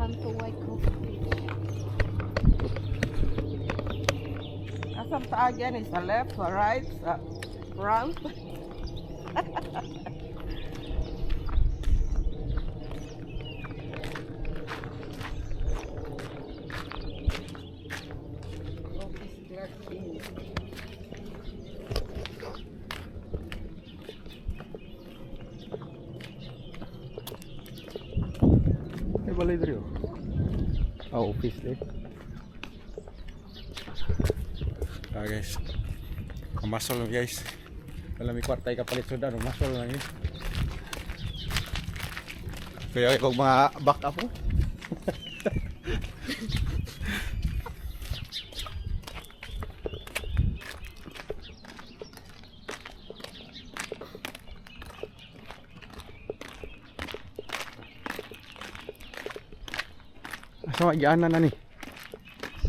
Welcome to White Cove Beach. Asam paag yan eh, sa left, sa right, sa front. Office clerk in. Ay, balay diri oh. Ah, office eh. Ah, guys. Kamasol lang, guys. Wala may kwarta kapalit sudan, masol lang eh. Kaya kung mga back up oh. Asa ma gianan na ni?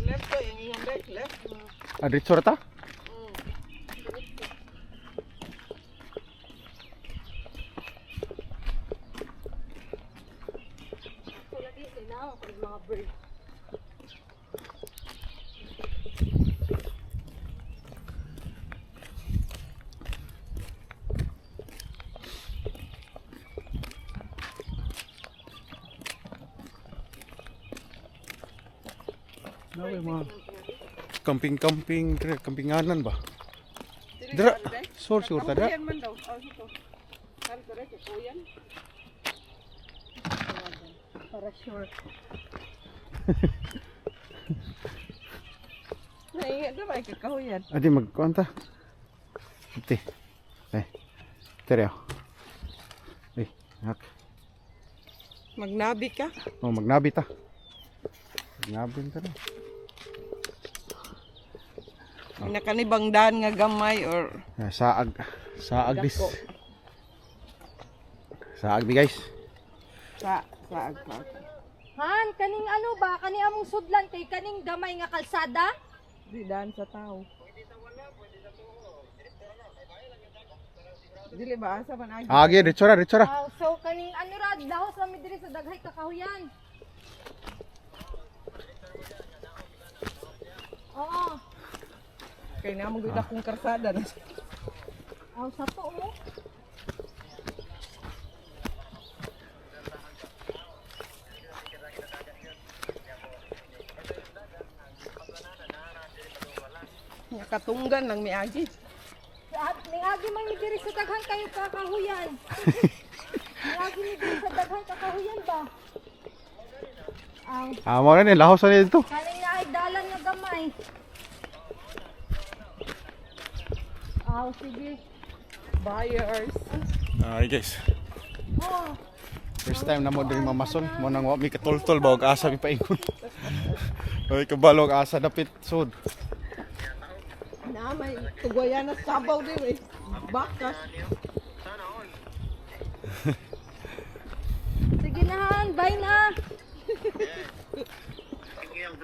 Left to, yung iyong back, left. Ah, diretso ra ta? So lagi tinaw ko yung mga bird. Nawe mga camping-camping, dire, campinganan ba? Dira, sure sure ta dira. Kahuyan man daw. Oh, ito. Kan ko rin, kahuyan. Para sure. Naingat na ba, kakahuyan? Adi magkuan ta. Ate. Eh. Tere. Oh. Eh, hak. Magnabi ka? Oh, magnabi ta. Magnabi ta na. Oh. Nakanibang daan nga gamay or Ah, saag. Saag dis. Dako. Saag di guys. Sa sa agpa. Han, kaning ano ba? Kani among sudlan kay kaning gamay nga kalsada? Di daan sa tao. Dili ba asa man agi? Agi, diretso ra, diretso ra. Ah, so kaning ano ra dahos kami diri sa daghay kakahuyan. Oo. Kay namo gud akong karsada na. Aw sa to mo. Nga katunggan lang miagi. At ningagi man mi diri sa daghan kayo kakahuyan. Ningagi mi diri sa daghan kakahuyan ba? Aw, Ah, mo na ni lahos na dito. kaning naay dalan nga gamay. Aw, sige. Buyers. Ay guys. Oh, First time na mo diri mamasol, mo nang wa mi katultol ba og asa mi paingon. Oy kabalo og asa dapit sud. Na may tugwayan na sabaw diri. Baka. Sige na Han, bye na.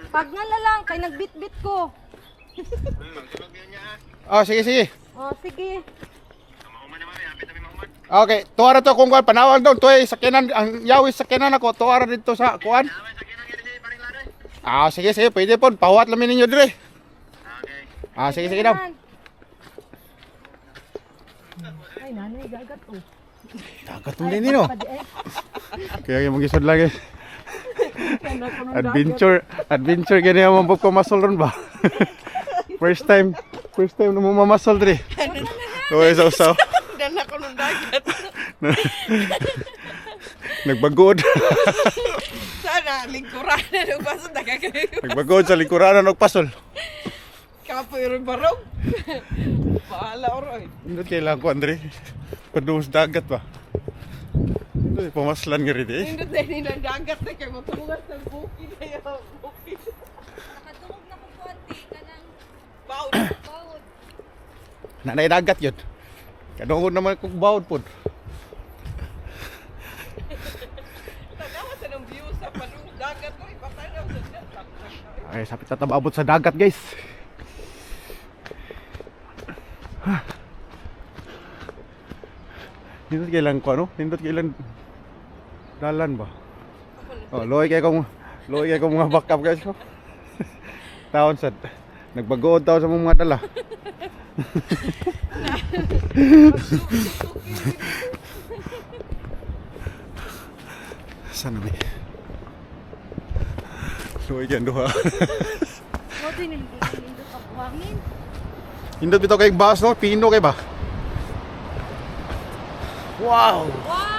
Pag nga na lang, kay nagbitbit ko. Ah, sige sige. Oh, sige. Okay, tuara to kung kuan panawag daw tuay sakyanan ang yawi sakyanan ako tuara dito sa kuan. Ah, sige sige, pwede po. Pahuwat lang ninyo dire. Ah, sige sige daw. Han. Ay, nanay, gagat oh. Dagat mo din no. Padi, eh. Kaya yung magisod lang guys. Adventure, adventure gani ang mga mamasol ron ba? First time, first time na mo mamasol dire. Oy, saw saw. Dala ko nung dagat. Nagbagood. Sana lingkuran na nung baso dagat. Nagbagood sa lingkuranan og pasol. Kapoy rin barog. Bahala oroy. Indot kay lang ko Andre. Padung sa dagat ba? Indot pamaslan nga rin eh. Nindot na nilang dagat na kay matungas ng bukid na yung bukid. Nakatungog na kong konti, kanang Bawd. bawod. Nanay dagat yun. Kadungod naman kung bawod pod. Tanawa sa ng view sa panung dagat ko. Ipatanaw sa dagat. Ay, sapit na abot sa dagat, guys. Nindot kailan ko ano? Nindot kailan dalan ba? Oh, loy kay kong Luoy kay ko mga backup guys ko. Taon sad. Nagbagood taon sa mong mga dala. Sana may. Luoy kay ang duha. Mo din nindot ang buhangin. Hindot bitaw kay bus no, pino kay ba? Wow. Wow!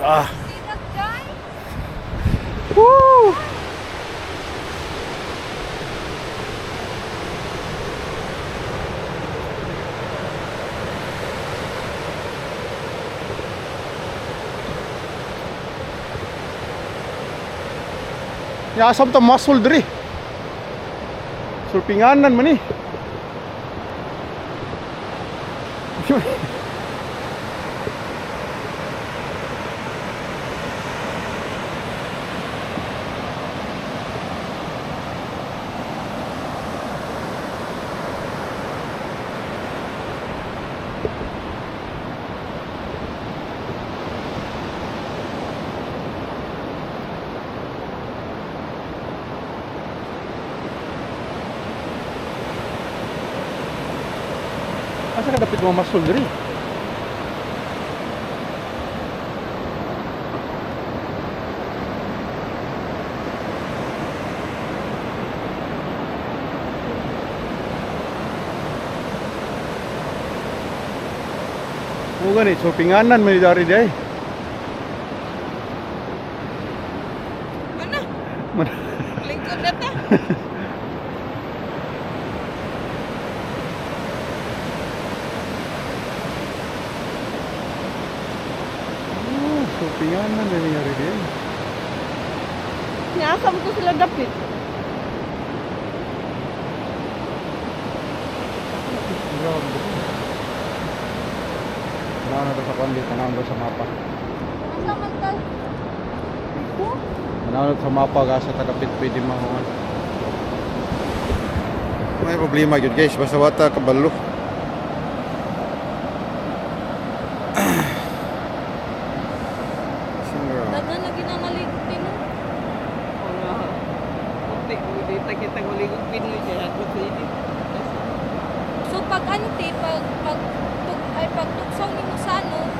Ah. See that guy? Woo! Yasam ta muscle diri. Sulpinganan man ni. Asa ka dapit mo muscle diri? Oo gani, so pinganan man ni dari day. Mana? Man- Lingkod na ta. Oh, so pinganan man ni dari day. Nasam ko sila dapit. Grabe. Tanaw na to sa kuan, tanaw na to sa mapa. Asa man ta? Ito? Tanaw na to sa mapa gasa tagapit pwede mahuman. May problema gyud guys, basta wata kabalo. Daghan lagi na maligo pino. Oo. Puti, dito kita guligog Pinoy kaya ako sa ini. So pag ano te, pag pag tug, ay pag tugsaw nimo sa ano,